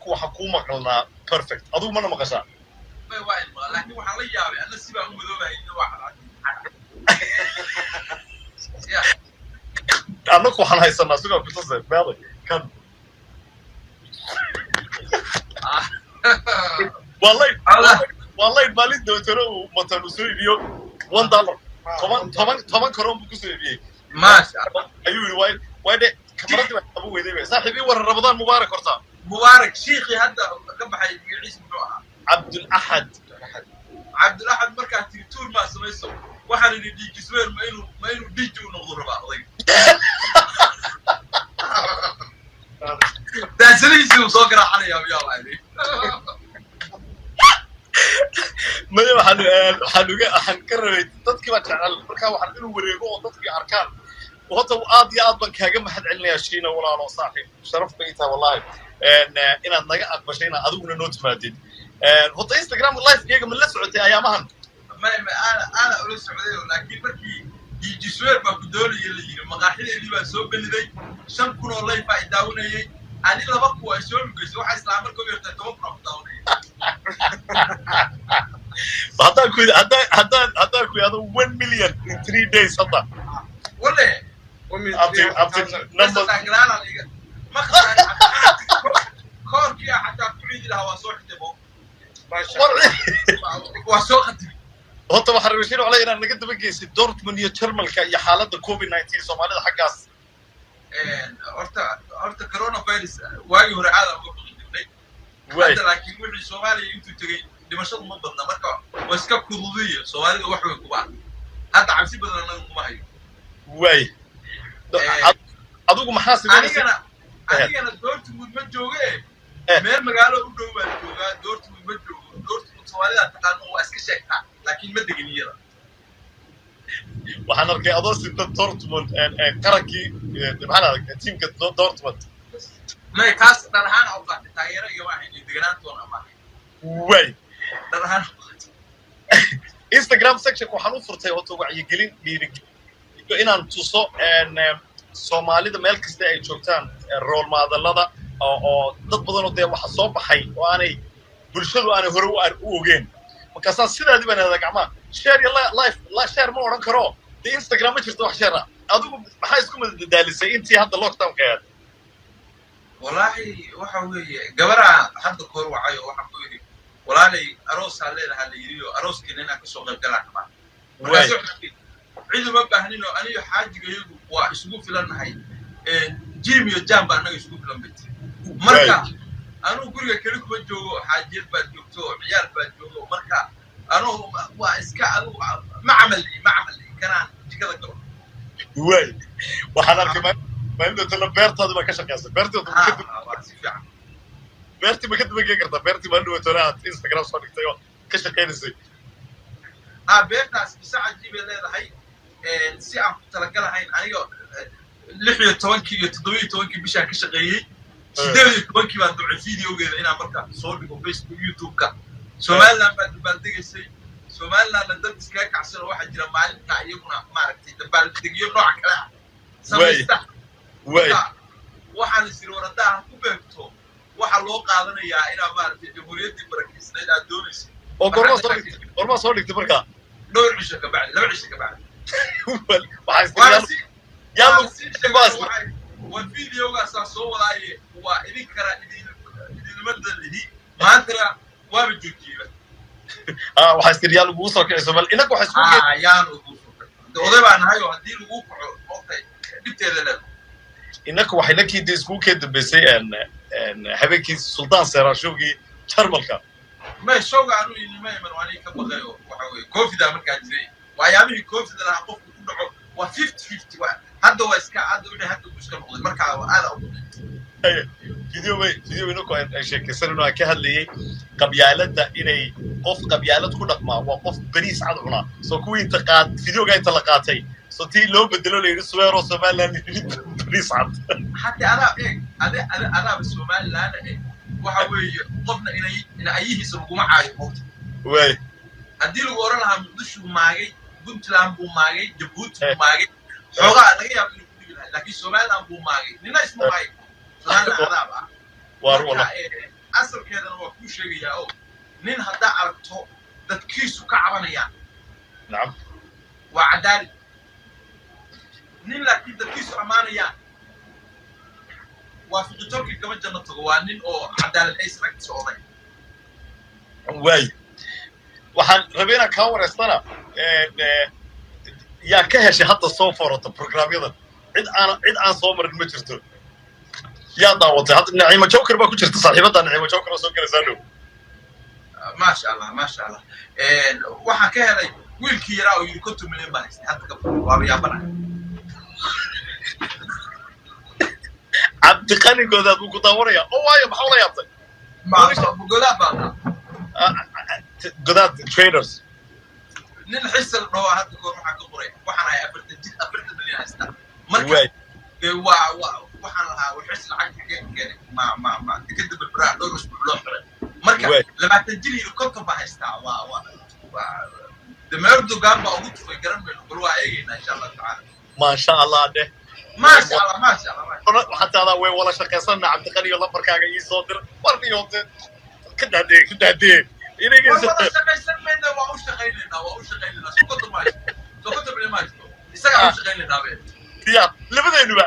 Waxaan kuu maqalnaa perfect. Adigu mana maqashaa? May, waa ilmaa, laakiin waxaan la yaabay alla sibaa u madoobahay, waa cadcad ya. Annaku waxaan haysanaa sigaa kutuse meeday kan. Waa layd. Allah. Waa layd. Maalin dootano uu matan uu soo iibiyo $1, 10 karoon buu kusoo iibiyey. Maasha Allah. Ayuu yidhi waa dhe kamaradii baa qaban weyday. Ba saaxiib, ii waran. Ramadaan mubaarak horta. Mubaarak. Shiikhii hadda ka baxay magaciisa muxuu ahaa? Cabdulaxad. Cabdulaxad. Markaa tiri tuur maa samayso, waxaan idhi dhiijisweer ma inuu dhiiji u noqdo rabaa odayga. Daasadihiisii uu soo garaacanayaa miyaa baa idhi. Maya, waxaan ka rabay dadkii baa jecel markaa waxaan inuu wareego oo dadkii arkaan. Horta aad iyo aad baan kaaga mahad celinayaa, Shiina walaalo, saaxiib, sharaf bay tahay wallahi inaad naga aqbashay inaad adiguna noo timaadid. Horta Instagram live-keyga ma la socotay ayaamahan? May, ma aana ula socday, laakiin markii dhiijisweer baa ku doonaya la yidhi, maqaaxideedii baa soo beliday, 5,000 oo live ay daawanayay. Ani laba kuwa ay soo lugeysay, waxaa islaa marka u yartay 10,000 oo ku daawanayay. Haddaan ku yidhahdo 1 million in 3 days hadda. Wale. Up to number. Ma khasaarin koorkii ah, xataa ku ciidi lahaa waa soo xitay bo. Waa soo khatimi. Horta waxaan rabay, Shiino Culay, inaad naga daba geysid Dortmund iyo Jarmalka iyo xaaladda COVID-19 Soomaalida xaggaas. Horta coronavirus waagii hore aad aan uga baqi jirnay. Hadda laakiin wixii Soomaaliya intuu tegey dhimashadu ma badna, marka waa iska kududiya. Soomaalida wax way kuba hadda cabsi badan annaga kuma hayo. Waay, adigu maxaa samaynaysa? Anigana Dortmund ma jooge, meel magaalo u dhow baan joogaa. Dortmund ma joogo. Dortmund Soomaalida taqaano, waa iska sheegtaa, laakiin ma degin iyada. Waxaan arkay adoo sita Dortmund qarankii, maxaa la tiimka Dortmund. May, kaas dhar ahaan u qaatay, taageero iyo ma ahayn iyo deganaantoona ma ahayn. Dhar ahaan u qaatay. Instagram sectionka waxaan u furtay horta wacyigelin, dhiirigelin iyo inaan tuso Soomaalida meel kasta ay joogtaan role modelada oo dad badan oo dee waxa soo baxay oo aanay bulshadu aanay hore u ogeen. Markaasaa sidaadii baan ihahdaa gacmaha share iyo live share ma odhan karo dee, Instagram ma jirto wax share ah. Adigu maxaa isku madadaalisay intii hadda lockdownka ahayd? Wallaahi waxa weeye, gabaraa hadda koor wacay oo waxaan ku yidhi, "Walaalay, aroosaa leedahaa la yidhi oo arooskiina inaan kasoo qayb galaan rabaa." Markaas wuxuu yidhi, "Cid uma baahnin oo aniyo xaajiga iyagu waa isugu filannahay, jim iyo jam baa annaga isugu filan," bay tiri. Marka anugu guriga keli kuma joogo, xaajiyad baad joogto oo ciyaal baad joogo. Marka anugu waa iska adugu ma camali kanaan jikada galo. Waay, waxaan arkay maalinta tala beertaadi baa ka shaqeysa beertaada. Waa si fiican. Beertii ma ka daba kartaa? Beertii maalin dhawatoola aad Instagram soo dhigtay oo ka shaqeynaysay. Ha, beertaas qiso cajiibay leedahay. Si aan ku talagalahayn aniga 16-kii iyo 17-kii bishaan ka shaqeeyey, 18-kii baan ducay videogeeda inaan marka soo dhigo Facebook, YouTube-ka. Somaliland baa dabaaldegaysay. Somalilandna dad iskaga kacsan oo waxaa jira maalinta iyaguna maaragtay dabaaldegyo nooc kale ah samaysta. Waxaan is iri, war haddaa ku beegto, waxaa loo qaadanayaa inaa maaragtay jamhuuriyaddii barakiisnayd aad doonaysay. Oo goormaa soo dhigtay markaa? Dhowr cisho ka bacdi, 2 cisho ka bacdi. Waxaa Waa videogaasaa soo wadaaye, waa idin kara idinima dalihi, maantana waaba joojiyeyba. Waxaa istiri yaa lagugu soo kici Somaali inaga waxay isku Yaan ugu soo kici. Oday baa nahay oo haddii laguu kaco, moogtay dhibteeda leedahay. Innaka waxay nakii dee iskugu keen dambeysay habeenkii Sultaan Seeraar showgii Jarmalka. May, showga anu inima iman, aniga ka baqay oo waxa weeye Covida markaa jiray. Waxyaabihii Covida lahaa qofku ku dhaco waa 50-50. Waa hadda, waa iska hadda wixii hadda uu iska noqday, markaa waa aada u baqay. Video inaku aan sheekaysanayno, aan ka hadlayay qabyaaladda, inay qof qabyaalad ku dhaqmaa waa qof bariis cad cunaa. Soo kuwii inta qaad videoga inta la qaatay, so tii loo bedelo la yidhi suweero Somaliland yidhi bariis cad. Hadda adaa eeg ade ade adaaba Somaliland eh. Waxa weeye, qofna inay ina ayihiisa laguma caayo, moogta. Haddii lagu oran lahaa Muqdishu maagay, Puntland buu maagay, Jabuuti buu maagay, xoogaa laga yaabo inuu ku dhigi lahay, laakiin Somaliland buu maagay, nina isma maagay, Somaliland adaab ah. Waar wala. Asalkeedana waa kuu sheegayaa oo nin haddaa aragto dadkiisu ka cabanayaan, waa cadaalad. Nin laakiin dadkiisu ammaanayaan waa fiqitoorkii kama janno tago, waa nin oo cadaalad aysan agtiisa oday. Waay, waxaan rabay inaan kaa wareystana, yaa ka heshay hadda soo foorata programyadan? Cid aan soo marin ma jirto. Yaa daawatay hadda? Naciimo Joker baa ku jirta, saaxiibadda Naciimo Joker oo soo gelaysaa dhow. Maasha Allah, maasha Allah. Waxaan ka helay wiilkii yaraa oo yidhi 50 milyan baan haystay hadda ka waaba yaabana. Cabdiqani Goodaad wuu ku daawanaya oo waayo, maxaa ula yaabtay? Godaad baa. Godaad Traders. Nin xisal dhaho hadda koor waxaan ka qoray, waxaan ahay 40 jir, 40 milyan haysta. Marka dee waa waxaan lahaa war xis lacag xagee ka keenay? Ma dekeda Berberaa dhowr usbuuc loo xiray. Marka 20 jir yidhi 50 baa haystaa, waa deme Erdogan baa ugu tufay, garan mayno, bal waa eegaynaa insha Allahu tacaala. Maasha Allah dheh. Maasha Allah, maasha Allah. Waxaa taadaa way wala shaqaysana. Cabdiqani iyo lambarkaaga ii soo dir war iyo ka daadee, ka daadee. War wada shaqaysan mayna, waa u shaqaynaynaa, waa u shaqaynaynaa. Soo 50 ma haysto, soo 50 milyan ma haysto, isagaa u shaqaynaynaa be. Ya, labadeenuba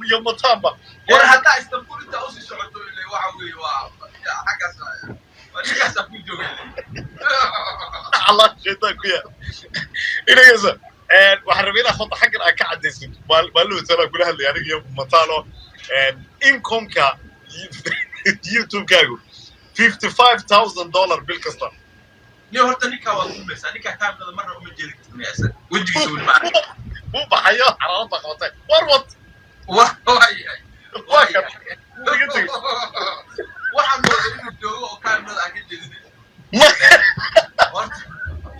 iyo mataanba. War haddaa Istanbul intaa usii socoto ile waxa weeye waa xaggaas, waa ninkaasaa ku jooga ile. Allah shaytaan ku yaa inagasa. Waxaan rabay inaad horta xaggan aad ka caddaysid. Maalin sanaa kula hadlay aniga iyo Matano, incomeka YouTube-kaagu $55,000 bil kasta. Ni horta ninkaa waad kulmaysaa, ninkaa kaamilada marna uma jeedi kartid miya? Isaga wejigiisa weli ma arag. Wuu baxayo, xaraarad baa qabatay. War wad. Waayahay. Waa kan wuu iga tegey. Waxaan mooday inuu joogo oo kaamilada aan ka jeedinay horta.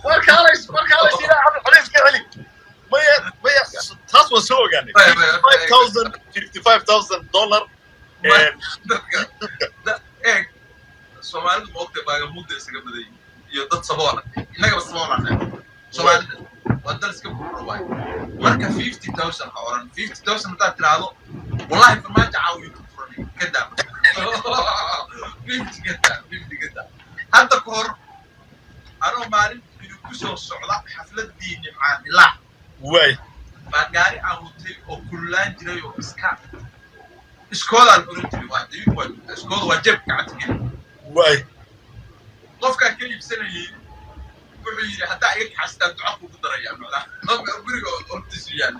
War kaalays ilaa culays ka celi. Maya, maya, taas waan soo ogaanay, 55,000, $55,000. Dadka eeg, Soomaalidu ma ogtay baagamuudda isaga badan yihiin iyo dad saboola. Innagaba saboolaan, Soomaalida waa dal iska buuro waayo. Marka 50,000 ha oran. 50,000 haddaad tiraahdo, wallahi Farmaajo caawiyo ku furanay. Ka daa 50, ka daa 50, ka daa. Hadda ka hor anoo maalin idinku soo socda xafladii Nimcaan Hilaac baa gaari aan watay oo kululaan jiray oo iska iskoodaan oran jiray, waa dayuhu, waa joogtaa iskooda, waa jeebka gacanta geli. Qofkaan ka iibsanayay wuxuu yidhi, haddaa iga kaxastaa duca kugu daraya. Macnaha guriga hortiisu yaal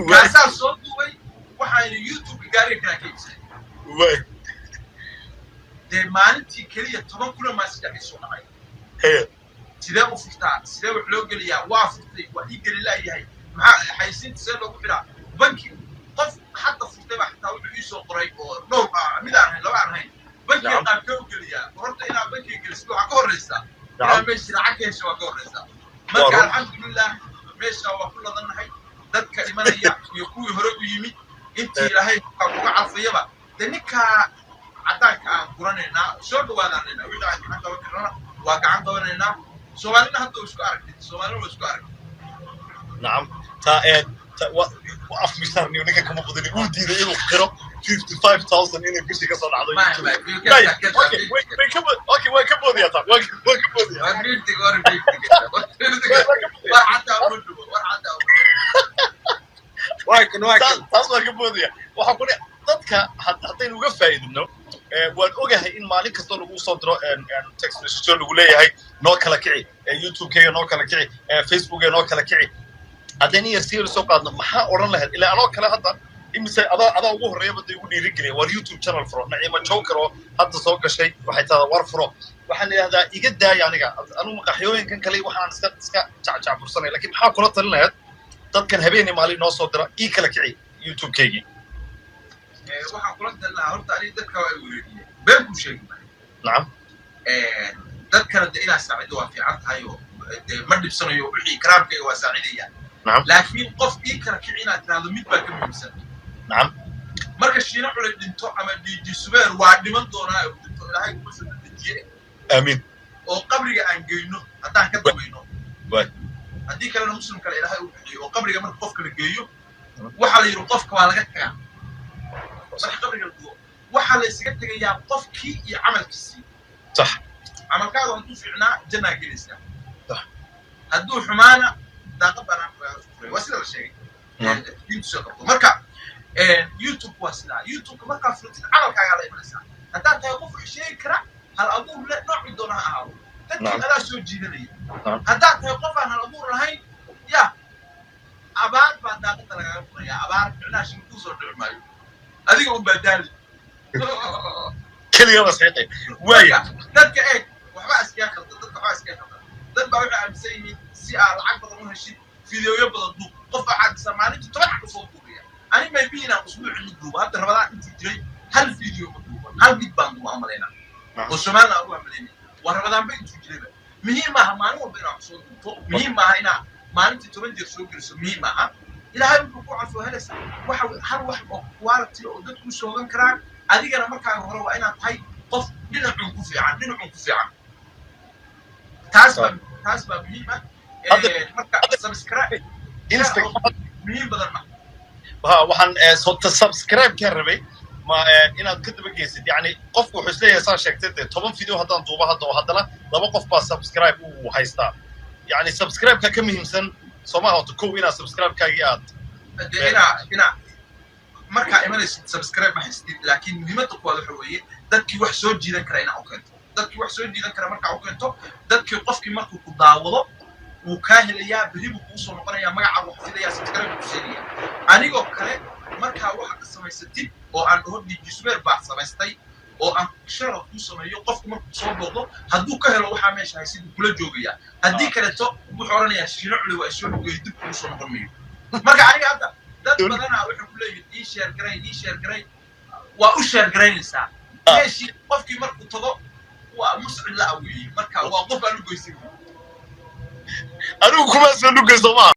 kaasaa soo duubay, waxaan YouTube gaariga kalaa ka iibsanay. Dee maalintii keliya 10,000 maa saddex ii soo dhacay. Sidee u furtaa? Sidee wax loo geliyaa? Waa furtay, waa ii geli laayahay. Maxaa xaysiinta see loogu xidhaa? Banki qof hadda furtay baa xataa wuxuu ii soo qoray oo dhowr ah, mid aan ahayn, laba aan ahayn, bankiga qaabkee u geliyaa? Horta inaad bankiga gelisid waxaa ka horreysaa inaad meesha lacag ka hesho, waa ka horreysaa. Marka alxamdulilah, meesha waa ku ladannahay. Dadka imanaya iyo kuwii hore u yimid intii Ilaahay kuga calfayaba, dee ninkaa caddaanka aan guranaynaa, soo dhawaadaanaynaa. Wixii aan gacan qaban karnana waa gacan qabanaynaa. Soomaalina hadda waa isku aragtid, Soomaalina waa isku aragtid. Nacam, ta ee ta wa af misarniyo ninka kama badani, wuu diiday inuu qiro 55,000 inay bishii ka soo dhacdo YouTube. Okay, way ka okay, way ka boodiyaa taa, way ka boodiyaa. War 50, war 50, war 50, war xataa uma dhumo, war xataa uma. Waa kan, waa kan. Taas waa ka boodaya. Waxaa ku dadka haddaynu uga faa'iidino, waan ogahay in maalin kasta lagu soo diro text message lagu leeyahay noo kala kici YouTube-kayga, noo kala kici Facebook-ga, noo kala kici. Haddaynu yar sii soo qaadno, maxaa odhan lahayd? Ilaa anoo kale hadda imise adaa ugu horreeya bada igu dhiirigeliyay, war YouTube channel furo. Naciimo Joker oo hadda soo gashay waxay tahdaa war furo. Waxaan idhahdaa iga daaya aniga, anugu maqaxyooyinkan kale waxaan iska jacjacbursanay. Laakiin maxaa kula talin lahayd dadkan habeenii maalin noo soo dira ii kala kici YouTube-kaygii? Waxaan kula talin lahaa horta, aniga dadka waa i wareeriyeen, been kuu sheegi maayo. Dadkana de inaad saacido waa fiican tahay oo de ma dhibsanayo, wixii karaamkayga waa saacidaya. Laakiin qof ii kala kici inaad tiraahdo, mid baa ka muhiimsan. Marka Shiina Culay dhinto ama DJ Subeer waa dhiman doonaa, uu dhinto, Ilaahay kuma soo dejiye, Aamiin. oo qabriga aan geyno haddaan ka damayno, haddii kalena muslim kale Ilaahay u bixiyo, oo qabriga marka qofka la geeyo, waxaa la yidhi qofka waa laga tagaa marka qabriga la dugo. Waxaa la ysaga tegayaa qofkii iyo camalkiisii. Camalkaagu hadduu fiicnaa, jannaa gelaysaa. Hadduu xumaana, daaqad baan furay. Waa sida la sheegay, diintu soo qabto. Marka YouTube waa sidaa. YouTube markaa furtid, camalkaagaa la imanaysaa. Haddaad tahay qof wax sheegi kara, hal abuur le, noocii doona ha ahaado, dadkii adaa soo jiidanaya. Haddaad tahay qof aan hal abuur lahayn, ya abaar baa daaqada lagaaga furaya. Abaar micnaha shil kuu soo dhici maayo, adiga un baa daali. Keliga baa saxiixay waaya. Dadka eeg, waxba iskaga khaldan. Dadka waxba iskaga khaldan. Dad baa waxay aaminsan yihiin si aad lacag badan u heshid, fideoyo badan duub. Qof waxaad dhisaa maalintii 10 xaq usoo duubaya. Ani maybe inaan usbuuci mid duubo. Hadda Rabadaan intuu jiray hal video ma duuban, hal mid baan duuba amalaynaa oo Somaliland aan ugu amalaynay. Waa Rabadaanba intuu jirayba. Muhiim maaha maalin walba inaad wax soo duubto. Muhiim maaha inaad maalintii 10 jeer soo geliso. Muhiim maaha. Ilaahay wuxuu ku calfoo helaysaa. Waxa hal wax oo quality oo dadku u soogan karaan. Adigana markaaga hore waa inaad tahay qof dhinacun ku fiican, dhinacun ku fiican. Taas baa muhiim ah. Marka subscribe muhiim badan ma Ha, waxaan sota subscribe kaan rabay ma inaad ka daba geysid. Yani qofku wuxuu isleeyahay, saa sheegtay dee, 10 video haddaan duubo hadda oo haddana laba qof baa subscribe uu haystaa. Yani subscribe-ka ka muhiimsan sooma horta kow inaad subscribe-kaagii aad Dee inaa markaa imanaysid subscribe ma haystid, laakiin muhiimadda kuwaad waxa weeye dadkii wax soo jiidan kara inaa u keento. Dadkii wax soo jiidan kara markaa u keento, dadkii qofkii markuu ku daawado wuu kaa helayaa, berri buu kuu soo noqonayaa, magacaa wax filayaa, subscribe ku siinaya. Anigoo kale markaa waxa samaysatid oo aan dhaho "DJ Subeer baa samaystay" oo aan sharaf kuu sameeyo, qofku markuu soo booqdo, hadduu ka helo waxaa meesha haysid, wuu kula joogayaa. Haddii kaleeto wuxuu odhanayaa, "Shiino Culi waa isoo lugeeyay," dib kugu soo noqon mayo. Marka aniga hadda dad badanaa waxay ku leeyihin, "Ii share garay, ii share garay." Waa u share garaynaysaa meeshii qofkii markuu tago waa muscid la aweeyey. Marka waa qof aan lugoysin. Adigu kumaa soo lugayso maaha.